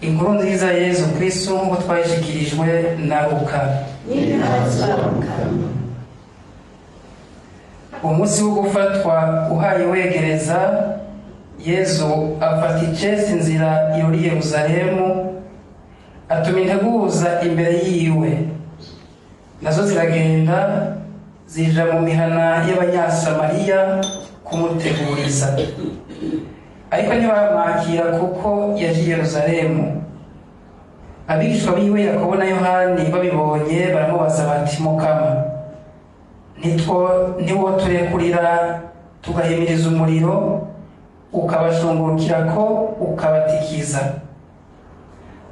Inkuru nziza ya Yezu Kristo nk'uko twayishikirijwe na Luka. Umunsi wo gufatwa uhaye wegereza, Yezu afata icesi inzira yori Yeruzalemu, atuma integuza imbere yiwe, nazo ziragenda zija mu mihana y'Abanyasamariya kumuteguriza. Ariko ntibamwakira kuko yaje i Yeruzalemu. Abigishwa biwe Yakobo na Yohani babibonye baramubaza bati: Mukama, ntiwoturekurira tugahimiriza umuriro ukabashungurukirako ukabatikiza?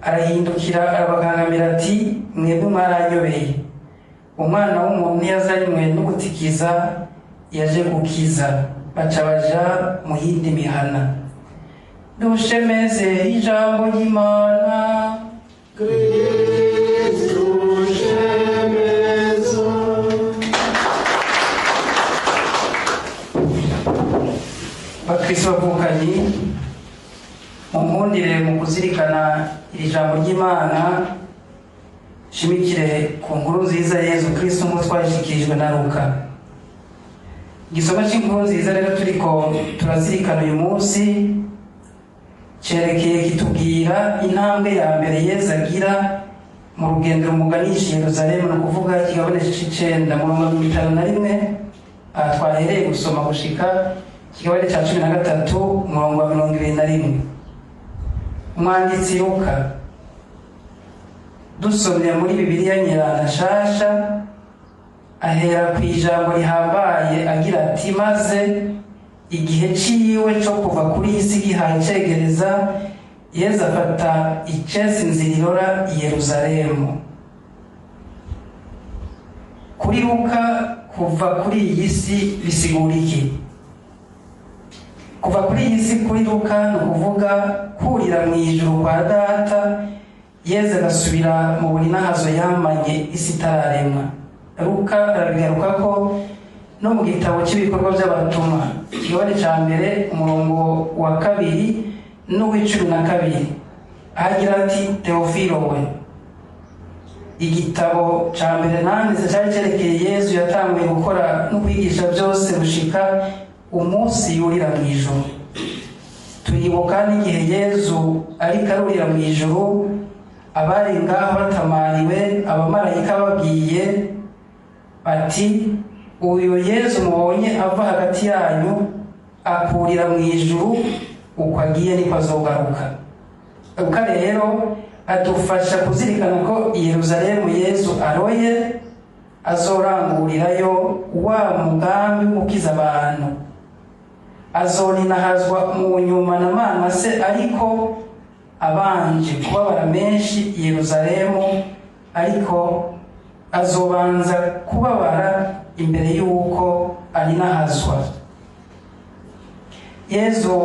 Arahindukira arabakankamira ati: Mwebwe mwaranyobeye, umwana w'umuntu ntiyazanywe no gutikiza, yaje gukiza. Baca baja mu yindi mihana. Dushemeze ijambo ry'Imana. Kristu shemezwa. Bakristo bavukanyi, munkundire mu kuzirikana iri jambo ry'Imana shimikire ku nkuru nziza ya Yezu Kristo nk'uko twayishikirijwe na Luka. Igisoma cy'inkuru nziza rero turiko turazirikana uyu munsi cerekeye kitubwira intambwe ya mbere Yezu agira mu rugendo rumuganisha i Yeruzalemu, ni ukuvuga ikigabane c'icenda murongo 51, aha twahereye gusoma gushika ikigabane ca 13 umurongo wa 21. Umwanditsi Luka, dusomye muri Bibiliya Nyeranda nshasha, ahera ku ijambo rihambaye agira ati: maze igihe ciwe co kuva kuri iyi si gihaye cegereza, Yezu afata icesi inzira irora i Yeruzalemu. Kuri Luka, kuva kuri iyi si bisigura iki? Kuva kuri iyi si kuri Luka ni ukuvuga kurira mu ijuru kwa Data, Yezu agasubira mu burinahazo yamanye isi itararemwa. Luka arabigaruka ko no mu gitabo cy'ibikorwa by'abatumwa, ikigabane ca mbere umurongo wa 2 n'uw'icumi na 2, agira ati: Teofilo we, igitabo ca mbere nanditse cari cerekeye Yezu yatanguye gukora no kwigisha byose gushika umunsi yurira mu ijuru. Turibuka n'igihe Yezu ariko arurira mu ijuru, abari ngaho batamariwe, abamarayika babwiye bati: uyu Yezu mubonye ava hagati yanyu akurira mu ijuru, uko agiye niko azogaruka. Luka rero adufasha kuzirikana ko i Yeruzalemu Yezu aroye azorangurirayo wa mugambi wo gukiza abantu. Azoninahazwa mu nyuma na Manase, ariko abanje kubabara menshi i Yeruzalemu, ariko azobanza kubabara imbere y'uko aninahazwa. Yezu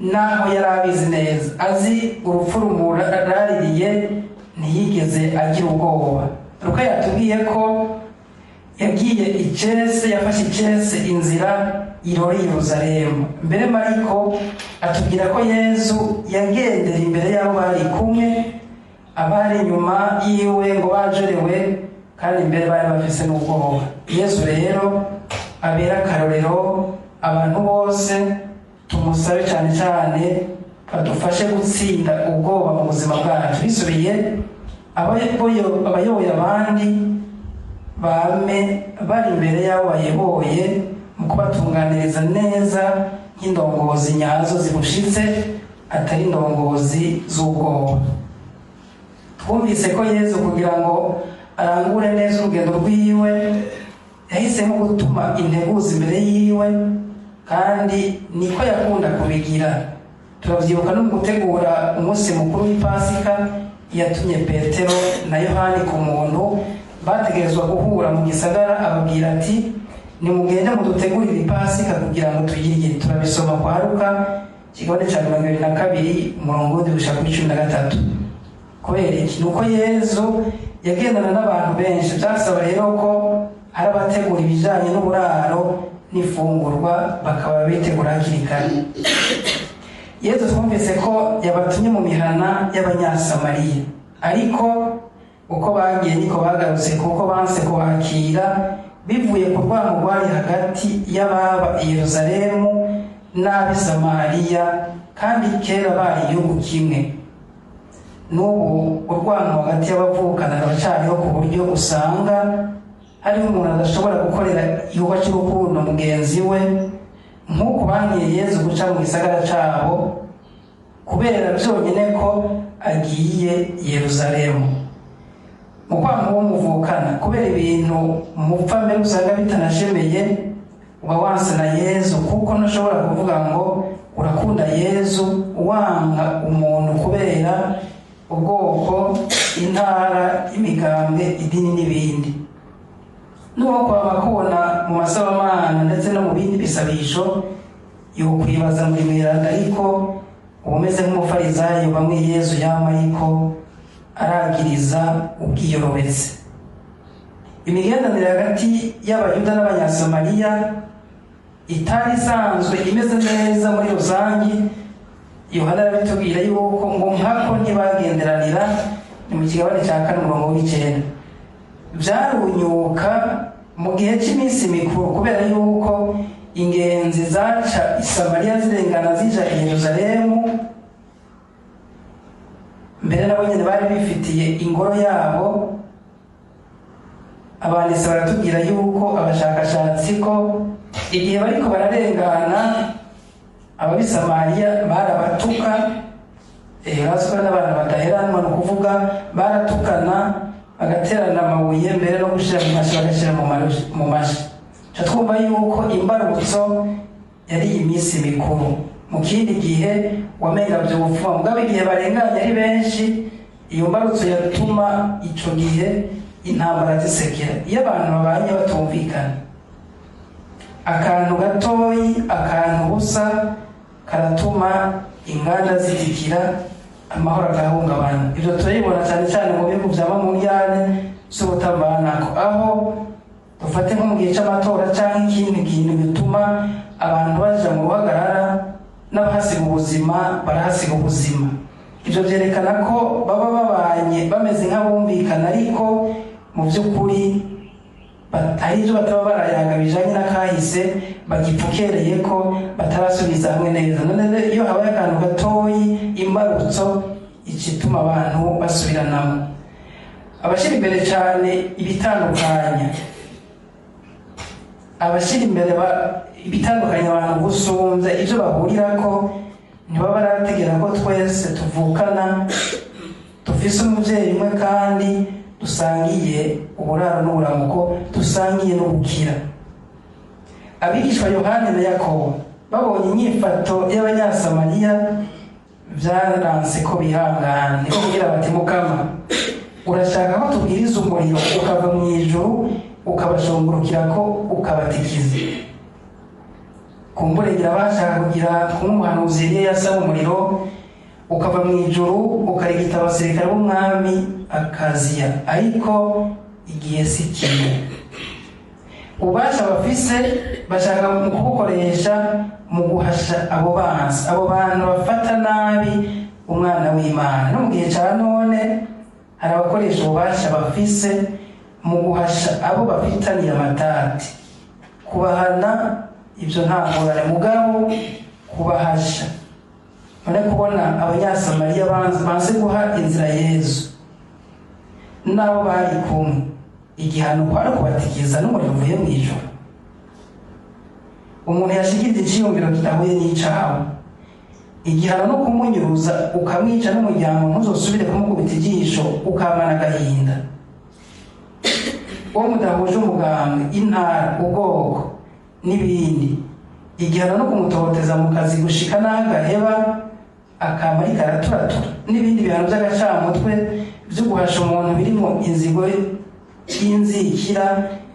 naho yari abizi neza, azi urupfu rumuraririye, ntiyigeze agira ubwoba. Luka yatubwiye ko yagiye icese, yafashe icese inzira irora i Yeruzalemu. Mbere Mariko atubwira ko Yezu yagendera imbere y'abo bari kumwe, abari inyuma yiwe ngo bajorewe, kandi imbere bari bafise n'ubwoba. Yezu rero abera akarorero abantu bose, tumusabe cyane cyane badufashe gutsinda ubwoba mu buzima bwacu. Bisubiye, abayoboye abandi bame bari imbere y'abo bayoboye mu kubatunganiriza neza nk'indongozi nyazo zibushitse, atari indongozi z'ubwoba. Twumvise ko Yezu kugira ngo arangure neza urugendo rwiwe yahisemo gutuma integuza imbere yiwe, kandi niko yakunda kubigira. Turavyibuka no mu gutegura umunsi mukuru w'Ipasika, yatumye Petero na Yohani ku muntu bategerezwa guhura mu gisagara, ababwira ati: nimugende mudutegurire Ipasika kugira ngo tuyirye. Turabisoma kwa Luka ikigabane ca 22 umurongo w'indwi gushika kuri 13. Kubera iki? Nuko Yezu yagendana n'abantu benshi, byasaba rero ko hari abategura ibijanye n'uburaro n'ifungurwa, bakaba bitegura hakiri kare. Yezu twumvise ko yabatumye mu mihana y'Abanyasamariya, ariko uko bagiye niko bagarutse, kuko banse kubakira bivuye ku rwango rwari hagati y'ababa i Yerusalemu n'ab'i Samariya, kandi kera bari igihugu kimwe. N'ubu urwango hagati y'abavukana ruracyariho, ku buryo usanga hariho umuntu adashobora gukorera igikorwa cy'urukundo mugenzi we, nk'uko bankiye Yezu guca mu gisagara cabo kubera byonyine ko agiye Yerusalemu. Mu kwanga uwo muvukana kubera ibintu mupfa mbere usanga bitanashemeye, uba wanse na Yezu, kuko ntushobora kuvuga ngo urakunda Yezu wanga umuntu kubera ubwoko, intara, imigambwe, idini n'ibindi. N'uwo kwama kubona mu masabamana ndetse no mu bindi bisabisho yokwibaza muri mweranda, ariko uba umeze nk'umufarizayo bamwe Yezu yama ariko aragiriza ubwiyorobetse. Imigenderanire hagati y'Abayuda n'Abanyasamariya itari isanzwe imeze neza muri rusangi. Yohana arabitubwira yuko ngo nkako ntibagenderanira, ni mu kigabane cya 4 umurongo w'9. Byarunyuka mu gihe cy'iminsi mikuru, kubera yuko ingenzi zaca i Samariya zirengana zija i Yerusalemu. Mbere nabo nyene bari bifitiye ingoro yabo. Abanditsi baratubwira yuko abashakashatsi ko igihe bariko bararengana ababisamariya barabatuka, bazwi n'abantu badaheranwa, ni ukuvuga baratukana bagaterana amabuye, mbere no gushira mu mashi bagashyira mu mashi. Ca twumva yuko imbarutso yari iminsi mikuru. Mu kindi gihe wamenga vyopfuma, mugabo igihe barenganye ari benshi, iyo mbarutso yatuma ico gihe intambara zisekera. Iyo abantu babanye batumvikana, akantu gatoyi, akantu busa karatuma inganda zitikira, amahoro agahungabana. Ivyo turabibona cyane cyane mu bihugu vyaba mu njyane z'ubutavanako, aho dufate nko mu gihe c'amatora canke ikindi kintu bituma abantu baja mu ruhagarara, n'abahasiga ubuzima barahasiga ubuzima. Ivyo vyerekana ko baba babanye bameze nk'abumvikana, ariko mu vy'ukuri hari ivyo bataba barayaga bijanye n'akahise bagipfukereye ko batarasubiza hamwe neza. None iyo habaye akantu gatoyi, imbarutso icituma abantu basubiranamo. Abashira imbere cyane ibitandukanya, abashira imbere ibitandukanya abantu gusumvya ivyo bahurirako, ntibaba barategera ko twese tuvukana, dufise umuvyeyi umwe, kandi dusangiye uburaro n'uburamuko, dusangiye n'ubukira. Abigishwa Yohani na Yakobo babonye inyifato y'Abanyasamariya, vyaranse ko bihangana, niko kugira bati: Mukama, urashaka ko tubwiriza umuriro ukava mu ijuru ukabashungurukirako ukabatikiza? Kumbure ngira bashaka kugira kumwe umuhanuzi Eliya yasaba umuriro ukava mu ijuru ukarigita abasirikare b'umwami Akaziya, ariko igihe si kimwe. Ububasha bafise bashaka mu kubukoresha mu guhasha abo bansi, abo bantu bafata nabi umwana w'Imana. No mu gihe ca none hari abakoresha ububasha bafise mu guhasha abo bafitaniye amatati. Kubahana ibyo nta ngorane, mugabo kubahasha. None kubona Abanyasamariya banze guha inzira Yezu n'abo bari kumwe, igihano kwari kubatikiza n'umuriro uvuye mu ijuru. Umuntu yashikiriza iciyumviro kidahuye n'icawe, igihano no kumunyuruza ukamwica n'umuryango ntuzosubire kumukubita ijisho, ukamana agahinda. Uwo mudahuje umugambwe, intara, ubwoko n'ibindi, igihano no kumutoteza mu kazi gushika n'aho agaheba akama ariko araturatura, n'ibindi bihano by'agacamutwe byo guhasha umuntu birimo inzigo y'inzikira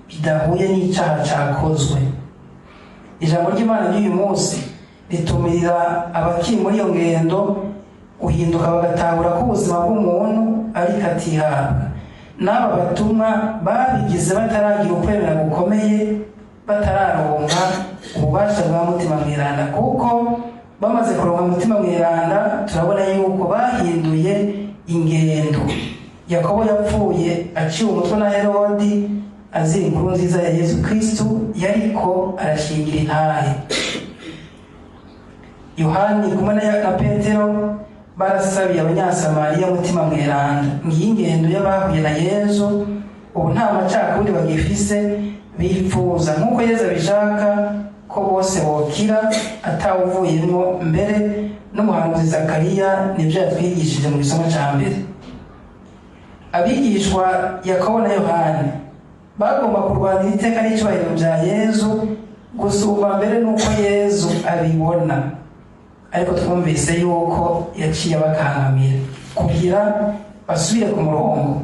bidahuye n'icaha cakozwe. Ijambo ry'Imana ry'uyu munsi ritumirira abakiri muri iyo ngendo guhinduka, bagatahura ko ubuzima bw'umuntu ariko atihabwa. N'aba batumwa babigize bataragira ukwemera gukomeye, batararonka ububasha bwa Mutima Mweranda, kuko Bamaze kuronka Mutima Mweranda, turabona yuko bahinduye ingendo. Yakobo yapfuye aciwe umutwe na Herodi azira inkuru nziza ya Yezu Kristu yariko arashingira intahe. Yohani kumwe na Petero barasabiye Abanyasamariya Mutima Mweranda. Ngiyi ingendo y'abahuye na Yezu, ubu nta macakubiri bagifise, bifuza nk'uko Yezu abishaka ko bose bokira atawuvuyemo. Mbere n'umuhanuzi Zakariya nibyo yatwigishije mu gisomo cya mbere. Abigishwa Yakobo na Yohani bagomba kurwanira iteka n'icyubahiro bya Yezu gusumba mbere n'uko Yezu abibona, ariko twumvise yuko yaciye abakankamira kugira basubire ku murongo.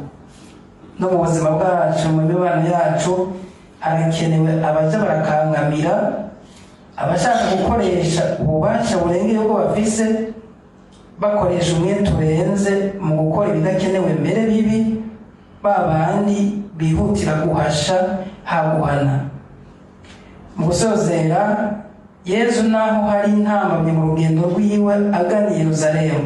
No mu buzima bwacu, mu mibano yacu, harakenewe abaja barakangamira abashaka gukoresha ububasha burengeye ubwo bafise, bakoresha umwete urenze mu gukora ibidakenewe mbere bibi, ba bandi bihutira guhasha haguhana. Mu gusozera, Yezu naho hari intambamyi mu rugendo rwiwe agana i Yeruzalemu,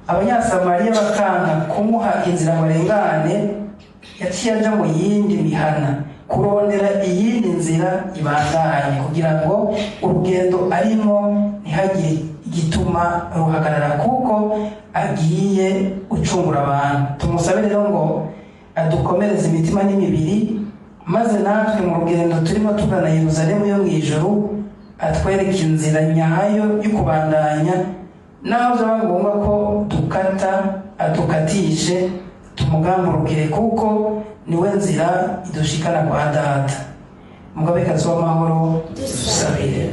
Abanyasamariya bakanka kumuha inzira ngo arengane, yaciye aja mu yindi mihana kurondera iyindi nzira ibandanye kugira ngo urugendo arimo ntihagire igituma ruhagarara, kuko agiye gucungura abantu. Tumusabe rero ngo adukomereze imitima n'imibiri, maze natwe mu rugendo turimo tugana Yeruzalemu yo mu ijuru atwereke inzira nyayo yo kubandanya, naho byaba ngombwa ko dukata adukatishe, tumugamburukire, kuko niwe nzira idushikana kwa Data. Mugabekazi w'amahoro, dusabire.